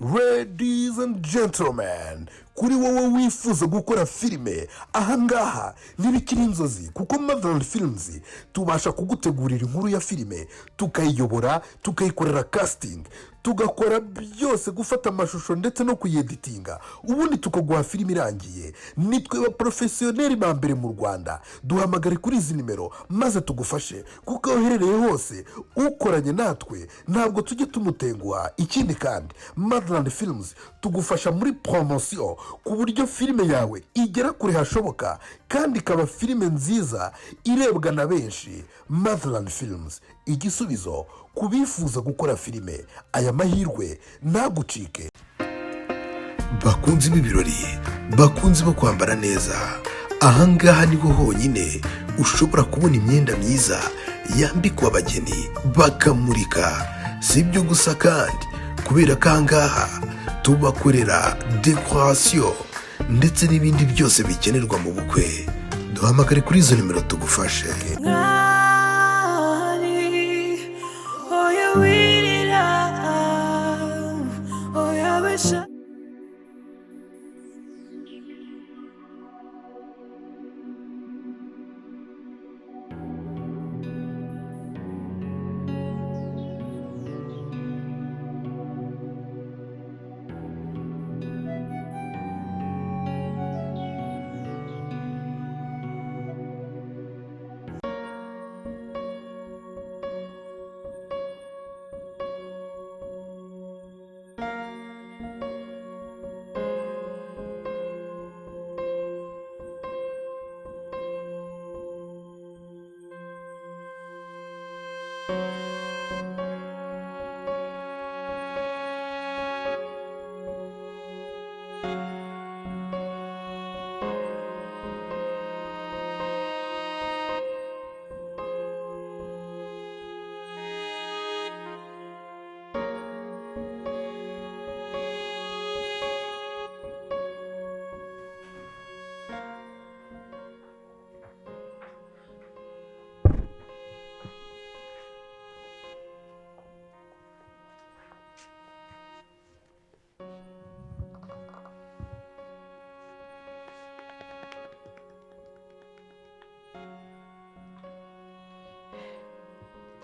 Ladies and gentlemen, kuri wowe wifuza gukora filime, ahangaha ntibikiri inzozi, kuko Motherland Films tubasha kugutegurira inkuru ya filime, tukayiyobora, tukayikorera casting, tugakora byose, gufata amashusho ndetse no kuyeditinga, ubundi tukaguha filime irangiye. Nitwe ba professionnel ba mbere mu Rwanda. Duhamagare kuri izi nimero maze tugufashe, kuko aho uherereye hose ukoranye natwe ntabwo tujya tumutenguha. Ikindi kandi, Motherland Films tugufasha muri promotion, ku buryo filime yawe igera kure hashoboka kandi ikaba filime nziza irebwa na benshi. Motherland Films, igisubizo ku bifuza gukora filime. Aya mahirwe ntagucike. Bakunzi b'ibirori, bakunzi bo kwambara neza, ahangaha niho honyine ushobora kubona imyenda myiza yambikwa abageni bakamurika. Si ibyo gusa kandi, kubera ko ahangaha tubakorera décoration ndetse n'ibindi byose bikenerwa mu bukwe. Duhamagare kuri izo nimero tugufashe. Mwari, oya wirira, oya besha.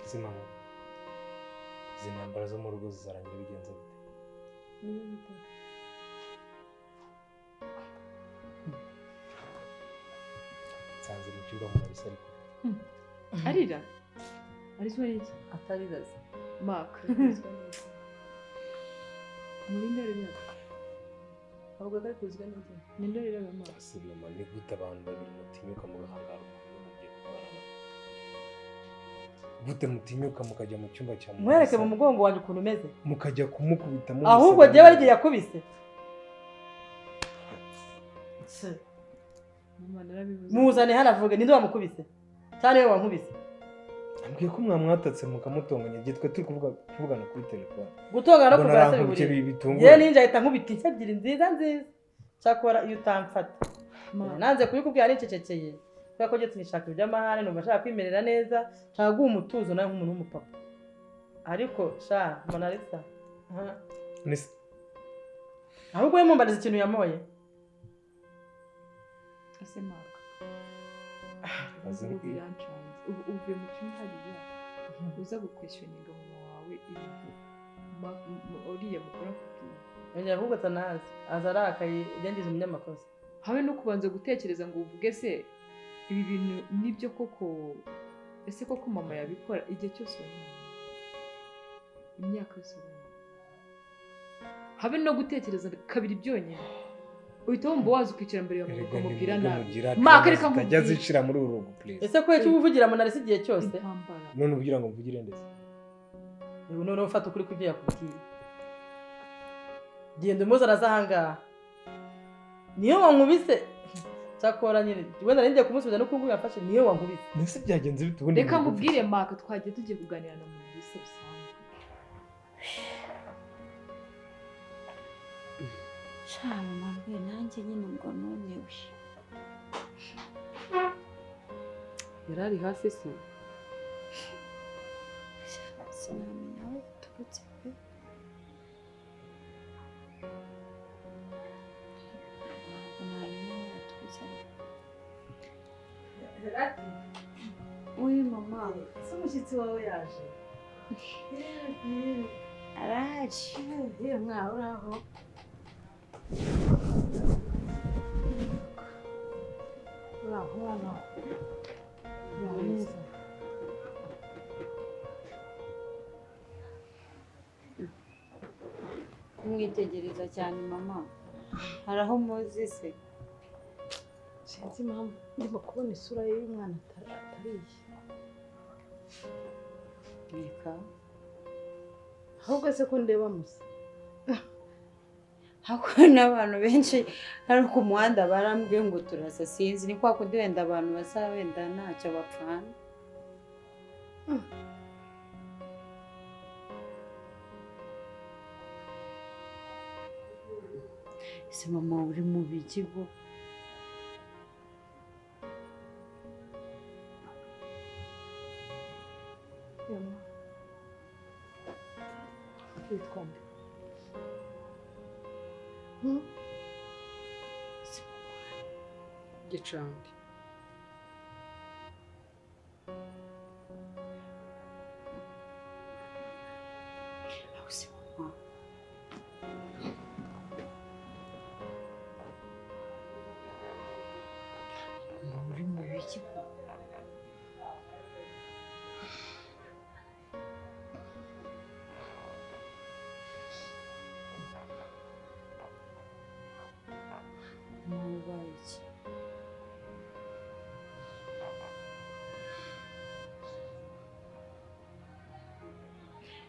Ese mama, izi ntambara zo mu rugo zizarangira bigenze bite? Nsanze mu cyumba Monalisa ariko Arira, arizwa n'iki? Atariraza. Mark, muri arira. Ahubwo ari kuzwa n'iki? Ninde ariraga, Mark? Ese mama, ni gute abantu babiri mutinyuka mugahangara umuntu umwe mugiye kubana nawe? Gute mutinyuka mukajya mu cyumba cya Mwereke mu Monalisa, mugongo wanjye ukuntu umeze. mukajya kumukubita? Ahubwo jyewe ari igihe yakubise. Mama, narabivuze. Muzane hano avuge, ninde wamukubise cyane? We wankubise. Ambwiye ko mwamwatatse mukamutonganya igihe twe turi kuvugana kuri telefone. Gutongana no Mbona kuvugana se arankubye bihuriye? bitunguranye. Yewe, ninjye ahita nkubita inshyi ebyiri nziza nziza. Cyakora iyo utamfata. Mark, Nanze kubikubwira nicecekeye, kubera ko njye sinishaka iby'amahane, numva nshaka kwimerera neza, nshaka guha umutuzo nawe nk'umuntu w'umupapa. Ariko sha Monalisa, aha. Ahubwo we mumbariza ikintu yamoye. Ese Mark, Azi- ubu birancanze. Ubu uvuye mu cyumba hariya uza guquestioninga mama wawe ibintu uriya mukuru akubwiye. Yongera ahubwo atanazi, aza arakaye, yangize umunyamakosa. Habe no kubanza gutekereza ngo uvuge se ibi bintu nibyo koko, ese koko mama yabikora? Igihe cyose ubanye na mama, imyaka yose ubanye, habe no gutekereza kabiri byonyine, uhita wumva waza ukicara imbere ya mama Erega ukamubwira ni mwebwe nabi. mugira Mark, drama reka zitajya nkubwire. zicira muri uru rugo, please. Ese ko icyo uvugira Monalisa igihe cyose? Intambara. None ubwira ngo mvugire ndetse? Ubu noneho ufata ukuri kw'ibyo yakubwiye, genda umuzana aza ahangaha. Niyo wankubise, cyakora nyine wenda nari ngiye kumusubiza nuko nguyu yafashe, niyo wankubise. Mbese byagenze bite ubundi? Reka Muri nkubwire Mark, twagiye tugiye kuganira na Monalisa bisanzwe. Sha mama rwe, nanjye nyine ubwo numiwe. Yari ari hafi se? Sinamenya aho yaturutse pe. Uyu mama ese umushyitsi wawe yaje? Araje. Yewe mwaho uraho. Uraho mwana. Uraho neza. Kumwitegereza cyane mama. Hari aho muzi se? Sinzi impamvu ndimo kubona isura ye y'umwana atariye. Reka. Ahubwo se ko ndeba musa. Hako n'abantu benshi ari ku muhanda barambwiye ngo turasa, sinzi ni kwa kundi wenda abantu basa wenda ntacyo bapfana. Ese mama uri mu bikigo? Witwa nde? Gicandi. Aho se mama? Mama uri mu bikigo? Mama ubaye iki?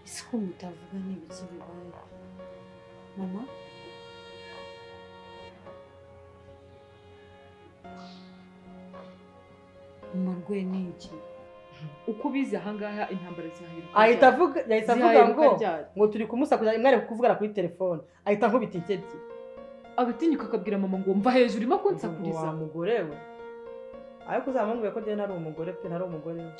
Ese ko mutavuga n'ibiki bibaye? Mama? Mama rwe ni iki? Uko ubizi ahangaha intambara zihaheruka. Ahita avuga, yahise avuga Zihaheruka ngo ryari? ngo turi kumusakuza imwe ari kuvugana kuri telefone. Ahita ankubita inshyi ebyiri. Agatinyuka akabwira mama ngo mva hejuru irimo kunsakuriza. Wa mugore we. Ariko uzamubwira ko njye ntari umugore pe, ntari umugore we.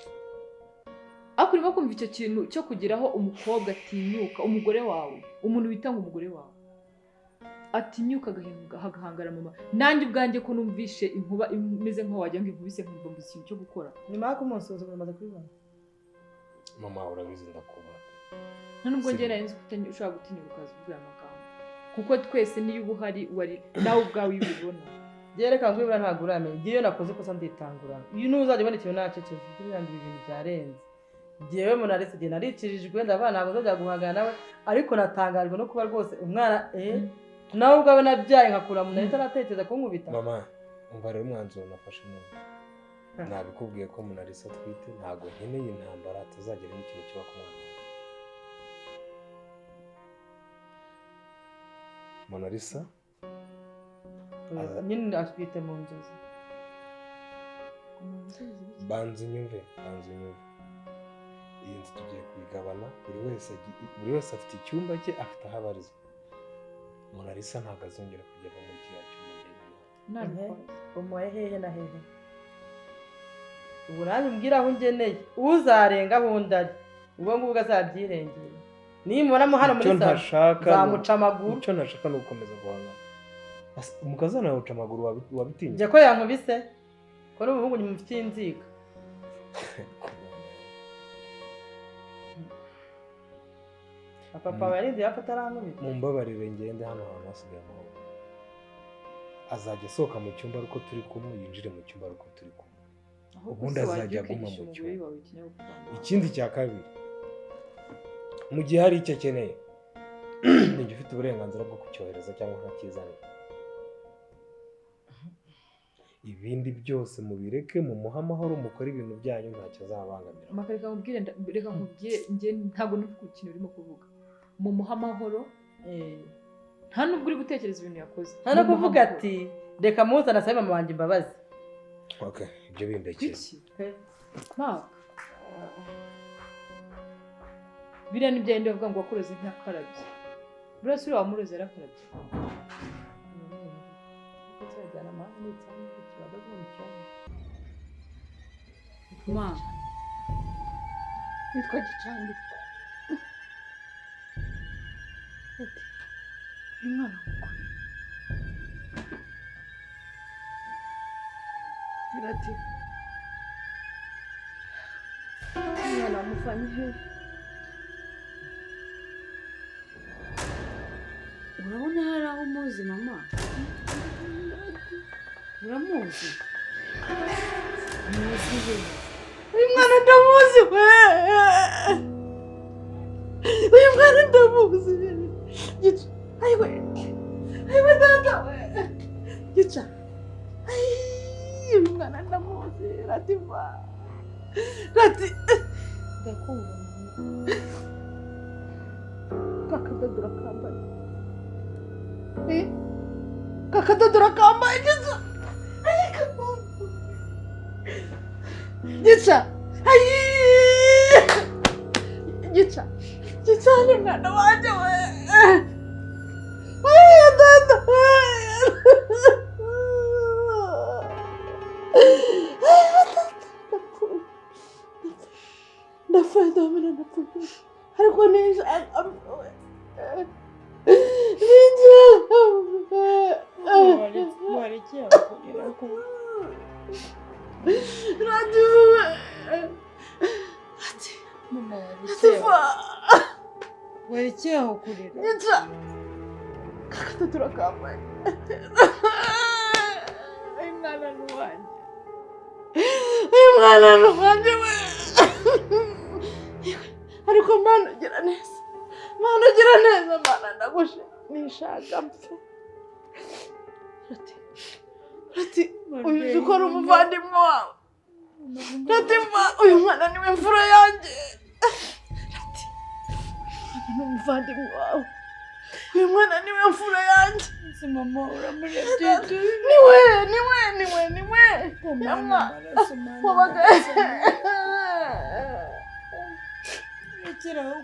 Ariko urimo kumva icyo kintu cyo kugeraho umukobwa atinyuka umugore wawe, umuntu wita ngo umugore wawe atinyuka agahangara mama. Nanjye ubwanjye ko numvishe inkuba imeze nkaho wagira ngo inkubise nkumva mbuze ikintu cyo gukora. Nyuma yo kumusuzugura maze kubibona. Mama urabizi ndakubaha. Nta nubwo njye nari nzi ko ushobora gutinyuka ukaza uvuga aya magambo. Kuko twese niyo uba uhari wari nawe ubwawe ubibona. Reka ngwibura ntabwo uramenya. Igihe iyo nakoze ikosa nditangura. Iyo ntuzajya ubona ikintu nacecetse, ibyo ibi bintu byarenze. Njyewe Monalisa igihe narikirijwe ndavuga ntabwo nzajya guhangana nawe, ariko natangajwe no kuba rwose umwana nawe ubwawe nabyaye nkakura mu nahita natekereza kunkubita. Mama, umva rero umwanzuro nafashe none. Nabikubwiye ko Monalisa atwite, ntabwo nkeneye intambara atazagira n'ikintu kiba ku mwana wawe. Monalisa nyine atwite mu nzozi. Banza unyumve, banza unyumve. Iyi nzu tugiye kuyigabana, buri wese afite icyumba cye, afite aho abarizwa. Monalisa ntabwo azongera kujya ava muri kiriya cyumba njyenyine. Umuhaye hehe na hehe? Ubu nanjye umbwira aho ungeneye, uzarenga aho undi ari, ubwo ngubwo azabyirengera. Nimubonamo hano muri salo, nzamuca amaguru. Icyo ntashaka ni ugukomeza guhangana. Umukazana yawuca amaguru wabitinya? Njye ko yankubise, ko n'umuhungu mufitiye inzika. Papa yarinze yapfa atarankubita. Mumbabarire ngende hano hantu hasigaye amahoro. Azajya asohoka mu cyumba ariko turi kumwe, yinjire mu cyumba ariko turi kumwe. Ubundi azajya aguma mu cyumba. Ikindi cya kabiri, mu gihe hari icyo akeneye, nijye ufite uburenganzira bwo kucyohereza cyangwa nkakizanira. Ibindi byose mubireke, mumuhe amahoro, mukore ibintu byanyu ntacyo azabangamira. Maka reka nkubwire, reka nkubwire, njye ntabwo numva ikintu urimo kuvuga. Mumuhe amahoro, nta nubwo uri gutekereza ibintu yakoze. Nta no kuvuga ati reka muzana asabe mama wanjye imbabazi. Okay, ibyo bindekeye. Maka. Biriya ni byayindi bavuga ngo wakuroze ntakarabye. Buriya se uriya wamuroze yarakarabye. Ma. Witwa Gicandi. Ati, uyu mwana mukuru. Ati, Mwana wamuvanye he? Urabona hari aho umuzi mama? Uramuzi? Muzi he? Uyu mwana ndamuzi we! Uyu mwana ndamuzi! Gica! Ayiwe! Ayiwe data we! Gica! Uyu mwana ndamuzi! Rativa! Rati! Ndakumva mama. Kakadodo urakambaye. Kakadodo urakambaye Gica! Gica! Gica! Gica ni mwana wanjye we! Ayi dada! Ndapfuye ndamena ndapfuye ariko nishaka Warekeye kurira ko mama warekeye aho kurira. Gica! Kakadodo urakambaye. Uyu mwana ni uwanjye. Uyu mwana ni uwanjye we! Ariko Mana ugira neza. Mana ugira neza, Mana ndagushe. Nishaka mpfe. Rati, Rati, uyu uzi ko ari umuvandimwe wawe. Rativa, uyu mwana niwe mfura yanjye. Rati, uyu mwana ni umuvandimwe wawe. Uyu mwana niwe mfura yanjye. Mama uramurebye. Niwe, niwe, niwe, niwe. Yamwa, wabaga. Rekeraho.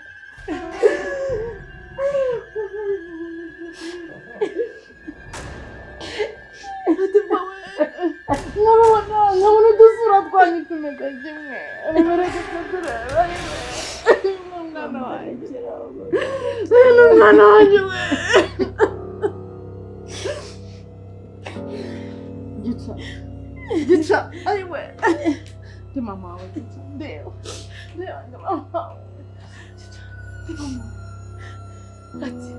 Rativa we, nkabona, nkabona udusura twanyu tumeze kimwe. Mureke tureba rimwe. Uyu ni umwana wanjye. Uyu ni umwana wanjye we. Gica. Gica. Ayiwe. Ndi mama wawe Gica. Ndeba. Ndeba ndi mama wawe. Gica. Ndi mama wawe. Ati.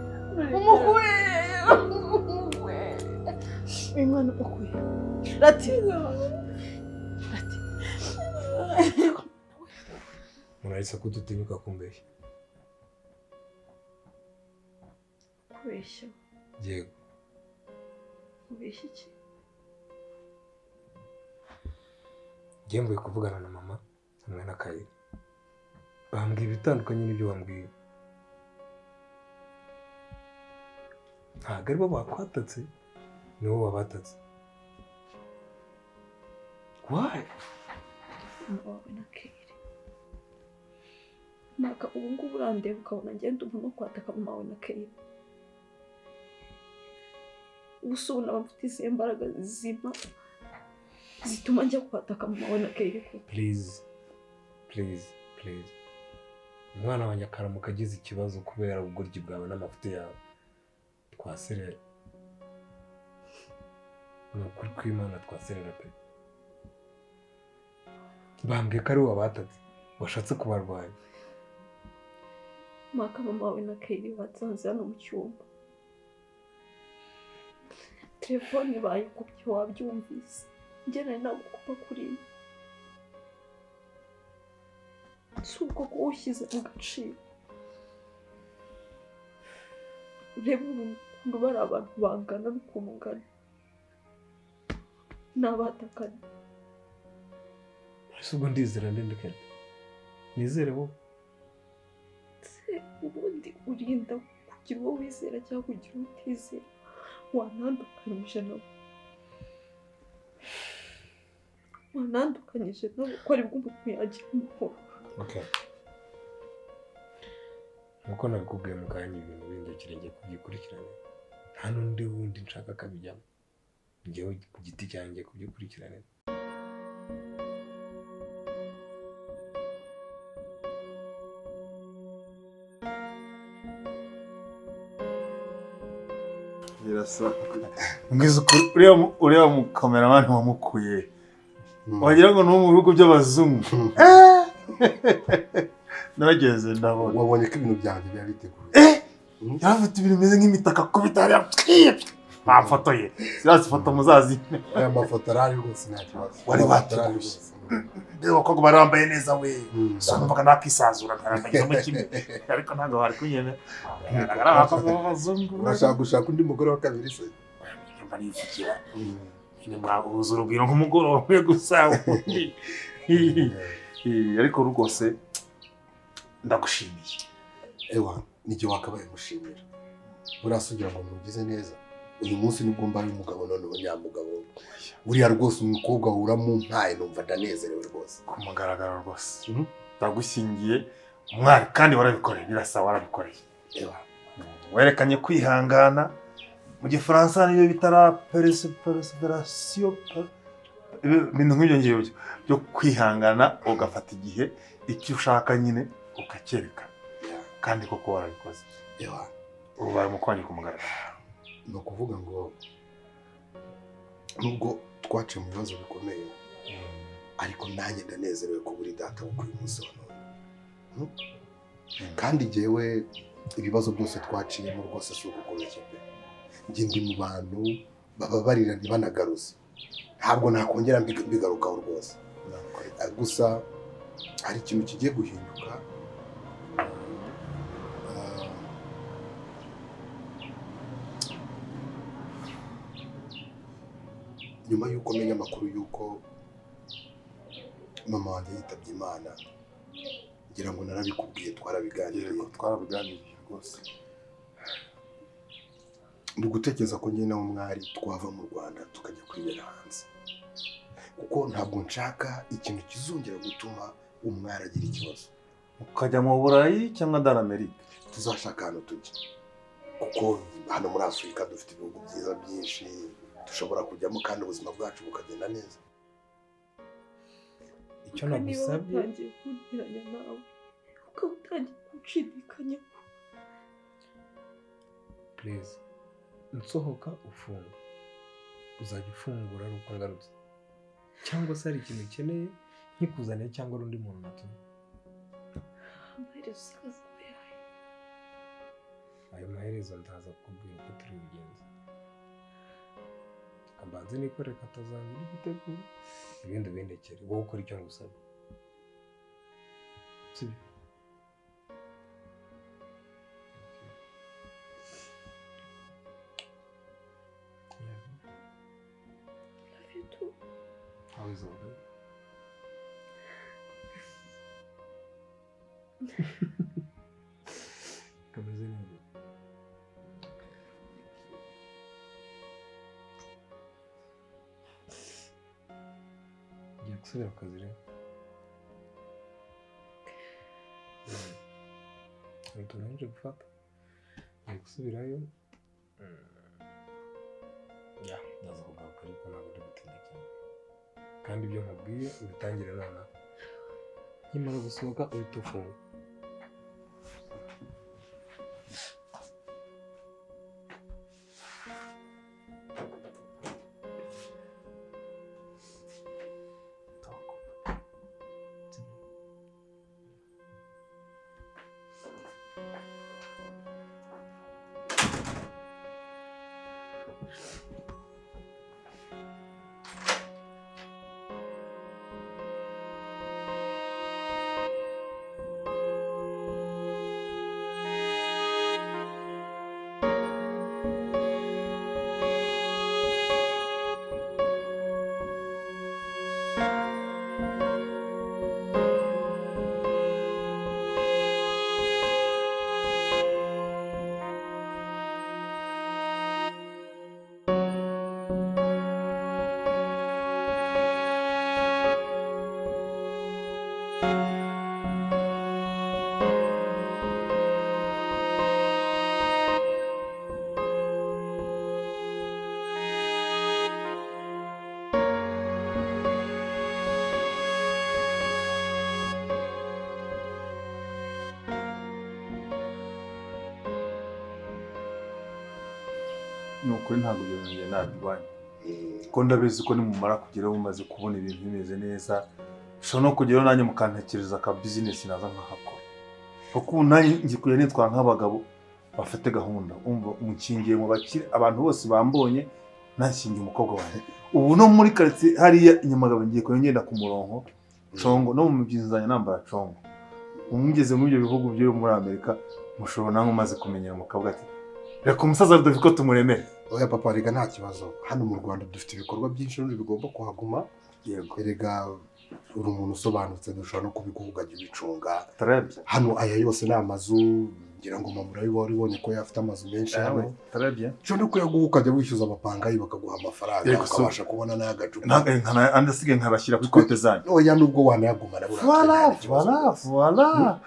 Umukwe. Umukwe. Uyu mwana umukwe. Rati. Rati. Murahise ko udutinyuka kumbeshya. Kubeshya? Yego. Kubeshya iki? Njye mvuye kuvugana na mama hamwe na Kayira. Bambwiye ibitandukanye n'ibyo bambwiye. Ntabwo aribo bakwatatse, nibo babatatse. Why? Mama wawe na Kayira. Maka ubu ngubu urandeba ukabona ngenda umuntu wo kwataka mama wawe na Kayira. Ubu se ubu naba mfite izihe mbaraga zima zituma njya kwataka mama wawe na Kayira koko? Please, please, please. Umwana wanjye akaramuka agize ikibazo kubera ubugoryi bwawe n'amafuti yawe. Twaserera. Ni ukuri kw'Imana twaserera pe. Bambwiye ko ari wowe wabatatse, washatse kubarwanya. Maka mama wawe na Kayira batsanze hano mu cyumba. Telefone bayikubye wabyumvise. Njye nari nagukupa kuriya. Si ubwo ko ushyize mu gaciro. Urebe ukuntu bari abantu bangana n'ukuntu ungana. N'abatakana. Ese ubwo ndizera nde Kayira? Nizere wowe? Se ubundi urinda kugira uwo wizera cyangwa kugira uwo utizera. Wanandukanyije nabo. Wanandukanyije nabo ko aribwo umuntu yagira amahoro. Okay. Nkuko nabikubwiye mu kanya ibintu bindi ngiye kubyikurikirana. Nta n'undi wundi nshaka akabijyamo. Njyewe ku giti cyanjye kubyikurikirana. Birasa. Mbwiza ukuri uriya mu kameramani wamukuye. Wagira ngo ni uwo mu bihugu by'abazungu. Narageze ndabona. Wabonye ko ibintu byanjye biba biteguye. Yarafite ibintu bimeze nk'imitaka kubita hariya. Bamfotoye. Ziriya foto muzazi. Aya mafoto arahari rwose nta kibazo. Wari wateguye. Mbega abakobwa bari bambaye neza we. So numvaga nakisazura nkarambagizamo kimwe. Ariko ntabwo bari kunyemera. Ari abakobwa b'abazungu. Urashaka gushaka undi mugore wa kabiri se? Mba nivugira. Nyine mwahuza urugwiro nk'umugoroba umwe gusa. Ariko rwose ndagushimiye. Ewa, nijye wakabaye gushimira. Burasugira ngo mugize neza. Uyu munsi nibwo mbaye umugabo noneho nyamugabo. Buriya rwose umukobwa uramumpaye numva ndanezerewe rwose. Ku mugaragaro rwose. Ndagushyingiye umwari kandi warabikoreye, birasa warabikoreye. Ewa. Werekanye kwihangana. Mu Gifaransa niyo bitara perseveration, ibintu nk'ibyo ngibyo byo kwihangana ugafata igihe icyo ushaka nyine ukacyerekana. Kandi koko warabikoze. Ewa. Ubaye umukwanye ku mugaragaro. Ni ukuvuga ngo nubwo twaciye mu bibazo bikomeye ariko nanjye ndanezerewe ko buri data wo kuri munsi wa none. Kandi jyewe ibibazo byose twaciyemo rwose si ukukubeshya pe. Njye ndi mu bantu bababarira ntibanagaruze. Ntabwo nakongera mbigarukaho rwose. Gusa hari ikintu kigiye guhinduka. Nyuma y'uko menya amakuru y'uko mama wanjye yitabye Imana, ngira ngo narabikubwiye, twarabiganiriye. Twarabiganiriye rwose. Ndi gutekereza ko njye nawe mwari twava mu Rwanda tukajya kwibera hanze, kuko ntabwo nshaka ikintu kizongera gutuma umwari agira ikibazo. Ukajya mu Burayi cyangwa dans l'Amérique? Tuzashaka ahantu tujya, kuko hano muri Afurika dufite ibihugu byiza byinshi dushobora kujyamo kandi ubuzima bwacu bukagenda neza. Icyo nagusabye, utangiye kunteranya nawe, ukaba utangiye kunshidikanya. Please, nsohoka ufunga. Uzajya ufungura ari uko ngarutse. Cyangwa se hari ikintu ukeneye nkikuzaniye cyangwa undi muntu natumye. Amaherezo azaba ayahe? Ayo maherezo ndaza kukubwira uko turi bugenze. Mbanze nikore katazangira igitego, ibindi bindekere wowe ukora icyo ngusaba. Sibyo? Love you too. How is all that? Kameze neza. Ngiye gusubira ku kazi rero. Hari utuntu nje gufata. Ngiye gusubirayo. Ya, ndaza kugaruka ariko ntabwo ndi gutinda cyane. Kandi ibyo nkubwiye ubitangire nonaha. Nkimara gusohoka uhita ufunga. Nukuri ntabwo ibyo bintu nabirwanya, ko ndabizi ko nimumara kugeraho mumaze kubona ibintu bimeze neza, Ushobora no kugeraho nanjye mukantekereza ka bizinesi naza nkahakora, kuko ubu nanjye ngiye kujya nitwara nk'abagabo bafite gahunda. Umva, mukingiye mu bakire, abantu bose bambonye nashyingiye umukobwa wanjye. Ubu no muri karitsiye hariya i Nyamagabe ngiye kujya ngenda ku murongo congo, no mu mibyizi nzajya nambara congo. Umugeze muri ibyo bihugu byo muri Amerika mushobora namwe umaze kumenyera mukavuga ati reka umusaza Rudoviko tumuremere. Oya papa, rega nta kibazo, hano mu Rwanda dufite ibikorwa byinshi n'ubundi bigomba kuhaguma. Yego. Erega uri umuntu usobanutse, dushobora no kubiguha ukajya ubicunga. Tarebye. Hano aya yose ni amazu, ngira ngo mama urabibona ko afite amazu menshi hano. Tarebye. Ushobora no kuyaguha ukajya wishyuza abapangayi bakaguha amafaranga, Yego, so- ukabasha kubona n'agacupa. Andi asigaye nkabashyira kuri konti zanyu. Oya, nubwo wanayagumana buriya Voilà, nta kibazo. voilà, voilà.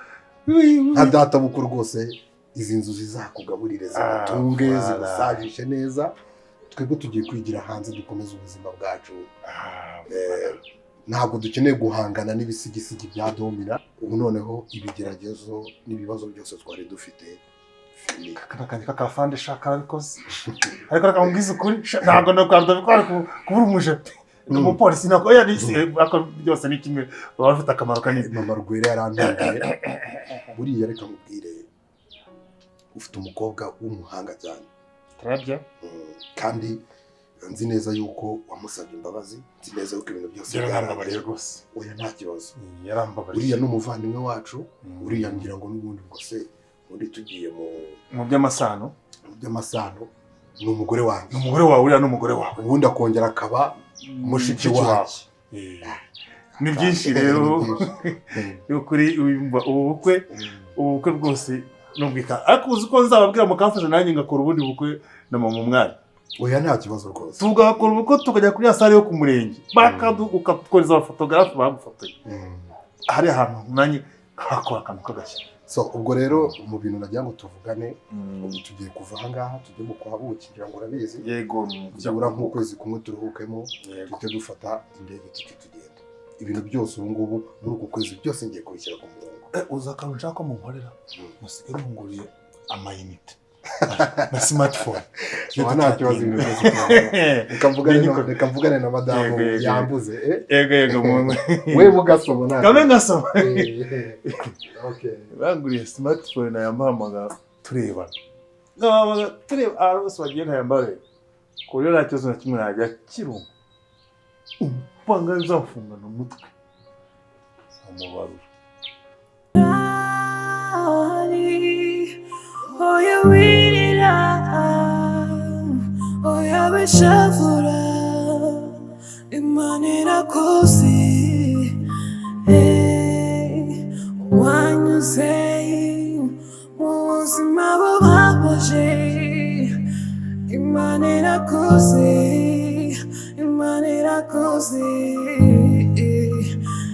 Nka data bukuru rwose, izi nzu zizakugaburire, zigutunge, voilà. zigusajishe neza. Twebwe tugiye kwigira hanze dukomeze ubuzima bwacu. Ntabwo dukeneye guhangana n'ibisigisigi bya domina. Ubu noneho ibigeragezo n'ibibazo byose twari dufite fini. Kano kanjye k'akafande shaka karabikoze, ariko reka nkubwize ukuri, sha, ntabwo na Rudoviko ari kubura umujepe ni umupolisi, ntabwo oya ni ariko byose ni kimwe, baba bafite akamaro kanini. Mama Rwera yarantunguye buriya. Reka nkubwire, ufite umukobwa w'umuhanga cyane. Turabya. Kandi nzi neza yuko wamusabye imbabazi, nzi neza yuko ibintu byose Yarambabariye byarangiye. rwose. Oya, nta kibazo. Yarambabariye. Uriya ni umuvandimwe wacu uriya, ngira ngo n'ubundi ubwo se ubundi tugiye mu mu by'amasano, mu by'amasano ni umugore wanjye. Ni umugore wawe, uriya ni umugore wawe. Ubundi akongera akaba mushiki Mushiki wanjye. Ni byinshi rero. Ni byinshi. Ni ukuri ubu bukwe rwose n'ubwika, ariko uzi ko nzababwira mukamfasha nanjye ngakora ubundi bukwe na mama umwari. Oya, nta kibazo rwose. Tugakora ubukwe, tukajya kuri ya sale yo ku murenge, bakadu ukatwohereza abafotogarafe bagufotoye hari ahantu, nanjye nkakora akantu k'agashya. So ubwo rero mu bintu nagira ngo tuvugane, ubu tugiye kuva aha ngaha tujye mu kwa buki, ngira ngo urabizi. Yego. Byibura nk'ukwezi kumwe turuhukemo, duhite dufata indege tujye tugenda. Ibintu byose ubu ngubu muri uku kwezi byose ngiye kubishyira ku murongo. Uzi akantu nshaka ko munkorera? Musigaye munguriye amayinite na smartphone. Ubu nta kibazo, ibintu byose turabona. Reka mvugane na madamu. Yego, yego. Yambuze, eh? Yego. We mugasoma nta Kabe ngasoma. Okay. Banguriye smartphone nayampamagara turebana, ngahamagara tureba ahantu hose bagiye ntayambare, ku buryo nta kibazo na kimwe najya kiruma umupanga bizamfungana umutwe amubarura. Oya wirira, oya bishavura, Imana irakuzi. Hey, wanyuze mu buzima bubabaje, Imana irakuzi, Imana irakuzi.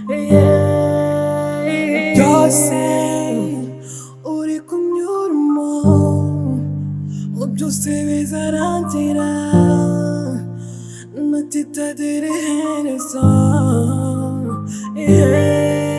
Yeah. Byose uri kunyuramo byose bizarangira natitagira iherezo. Yeah.